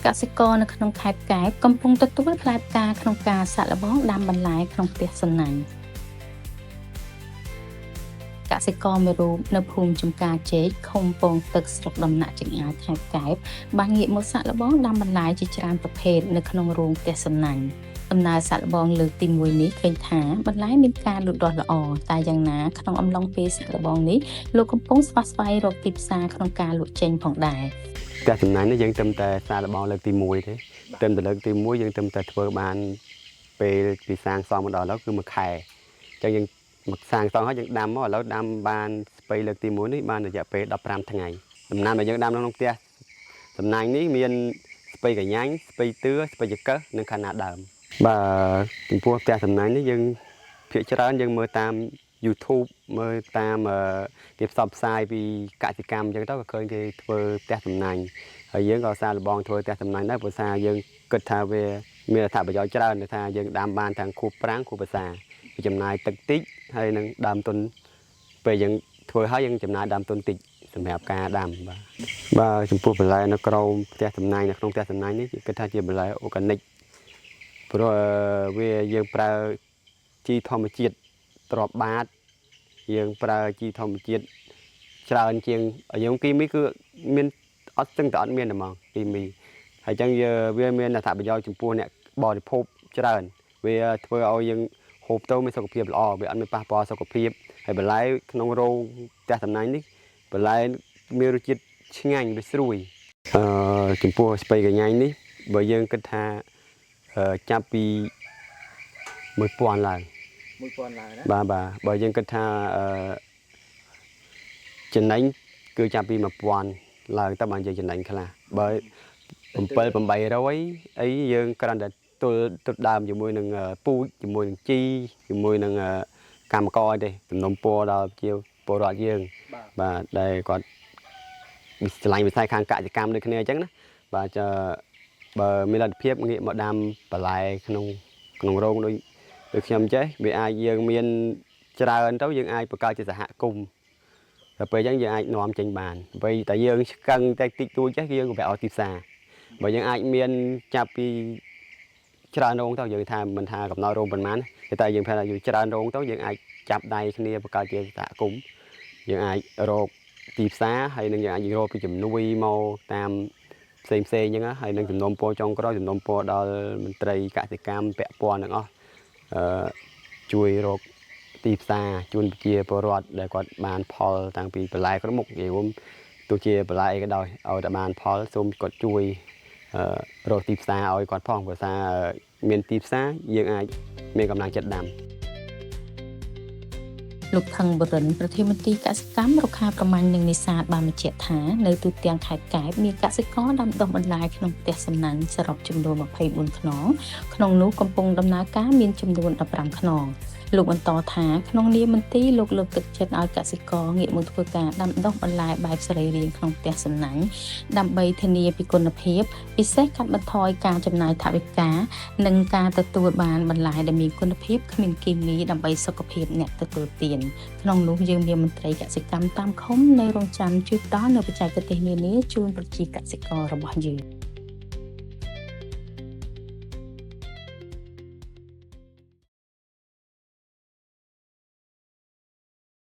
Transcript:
កសិករនៅក្នុងខេត្តកែបកំពុងទទួលផ្លែផ្កាក្នុងការសាកល្បងដាំបន្លែក្នុងផ្ទះសំណាញ់កសិករមួយរូបនៅភូមិចំការចេកឃុំពងទឹកស្រុកដំណាក់ចង្អារខេត្តកែបបានងាកមកសាកល្បងដាំបន្លែជាច្រើនប្រភេទនៅក្នុងរោងផ្ទះសំណាញ់ដំណើរសាកល្បងលើកទី1នេះឃើញថាបន្លែមានការលូតលាស់ល្អតែយ៉ាងណាក្នុងអំឡុងពេលសាកល្បងនេះលោកកំពុងស្វះស្វែងរកទីផ្សារក្នុងការលក់ចេញផងដែរ ផ្ទះសំណាញ់នេះយើងត្រឹមតែសាកល្បងលើកទី1ទេត្រឹមតែលើកទី1យើងត្រឹមតែធ្វើបានពេលពីសាងសង់មកដល់ឥឡូវគឺមួយខែអញ្ចឹងយើងមកសាងសង់ហើយយើងដាំមកឥឡូវដាំបានស្ពៃលើកទី1នេះបានរយៈពេល15ថ្ងៃដំណាំដែលយើងដាំនៅក្នុងផ្ទះសំណាញ់នេះមានស្ពៃកញ្ញាញ់ស្ពៃតឿស្ពៃចង្កឹះនិងខាណាដើមបាទចំពោះផ្ទះសំណាញ់នេះយើងភាគច្រើនយើងមើលតាម YouTube មើលតាមអឺគេផ្សព្វផ្សាយពីកសិកម្មអញ្ចឹងទៅក៏ឃើញគេធ្វើផ្ទះសំណាញ់ហើយយើងក៏សាកល្បងធ្វើផ្ទះសំណាញ់ដែរព្រោះថាយើងគិតថាវាមានអត្ថប្រយោជន៍ច្រើនដែលថាយើងដាំបានទាំងខួបប្រាំងខួបវស្សាវាចំណាយទឹកតិចហើយនឹងដើមទុនពេលយើងធ្វើហើយយើងចំណាយដើមទុនតិចសម្រាប់ការដាំបាទបាទចំពោះបន្លែនៅក្រោមផ្ទះសំណាញ់នៅក្នុងផ្ទះសំណាញ់នេះគិតថាជាបន្លែ organic ព្រោះវាយើងប្រើជីធម្មជាតិទ្រាប់បាតយើងប្រើជីធម្មជាតិច្រើនជាងយើងគីមីគឺមានអត់ស្ទឹងតែអត់មានតែហ្មងគីមីហើយអញ្ចឹងយើងវាមានអត្ថប្រយោជន៍ចំពោះអ្នកបរិភោគច្រើនវាធ្វើឲ្យយើងហូបទៅមានសុខភាពល្អវាអត់មានប៉ះពាល់សុខភាពហើយបន្លែក្នុងរោងផ្ទះសំណាញ់នេះបន្លែមានរសជាតិឆ្ងាញ់វាស្រួយអឺចំពោះស្ពៃកញ្ញាញ់នេះបើយើងគិតថាចាប់ពី1000ឡើង 1000ឡើងណា បាទបាទបើយើងគិតថាអឺចំណេញគឺចាប់ពី1000ឡើងទៅបានយើងចំណេញខ្លះបើ7 800អីយើងគ្រាន់តែទល់ទុតដើមជាមួយនឹងពូជជាមួយនឹងជីជាមួយនឹងកម្មករទេសំណុំពរដល់ជាពលរដ្ឋយើងបាទដែលគាត់ស្រឡាញ់វិស័យខាងកសិកម្មដូចគ្នាអញ្ចឹងណាបាទបើមានលទ្ធភាពងាកមកដាំបន្លែក្នុងក្នុងរោងដូចដូចខ្ញុំចេះវាអាចយើងមានច្រើនទៅយើងអាចបង្កើតជាសហគមន៍ដល់ពេលអញ្ចឹងយើងអាចនាំចេញបានពេលតែយើងឆ្កឹងតែតិចតួចចេះយើងក៏វាឲ្យទីផ្សារបើយើងអាចមានចាប់ពីច្រើនរោងទៅយើងថាមិនថាកំណត់រោងប៉ុន្មានទេតែយើងថាយើងច្រើនរោងទៅយើងអាចចាប់ដៃគ្នាបង្កើតជាសហគមន៍យើងអាចរកទីផ្សារហើយនឹងយើងអាចរកពីជំនួយមកតាមផ្សេងផ្សេងអញ្ចឹងហើយនឹងសំណូមពរចុងក្រោយសំណូមពរដល់មន្ត្រីកសិកម្មពាក់ព័ន្ធទាំងអស់អឺជួយរកទីផ្សារជូនប្រជាពលរដ្ឋដែលគាត់បានផលតាំងពីបន្លែគ្រប់មុខនិយាយរួមទោះជាបន្លែអីក៏ដោយឲ្យតែបានផលសូមគាត់ជួយរកទីផ្សារឲ្យគាត់ផងព្រោះថាមានទីផ្សារយើងអាចមានកម្លាំងចិត្តដាំ លោកថឹងបរិនប្រធានមន្ទីរកសិកម្មរុក្ខាប្រមាញ់និងនេសាទបានបញ្ជាក់ថានៅទូទាំងខេត្តកែបមានកសិករដាំដុះបន្លែក្នុងផ្ទះសំណាញ់សរុបចំនួន24ខ្នងក្នុងនោះកំពុងដំណើរការមានចំនួន15ខ្នងលោកបន្តថាក្នុងនាមមន្ទីរលោកលើកទឹកចិត្តឲ្យកសិករងាកមកធ្វើការដាំដុះបន្លែបែបសរីរាង្គក្នុងផ្ទះសំណាញ់ដើម្បីធានាពីគុណភាពពិសេសកាត់បន្ថយការចំណាយថវិកានិងការទទួលបានបន្លែដែលមានគុណភាពគ្មានគីមីដើម្បីសុខភាពអ្នកទទួលទានក្នុងនោះយើងមានមន្ត្រីកសិកម្មតាមឃុំនៅរងចាំជួយផ្ដល់នូវបច្ចេកទេសនានាជូនប្រជាកសិកររបស់យើង។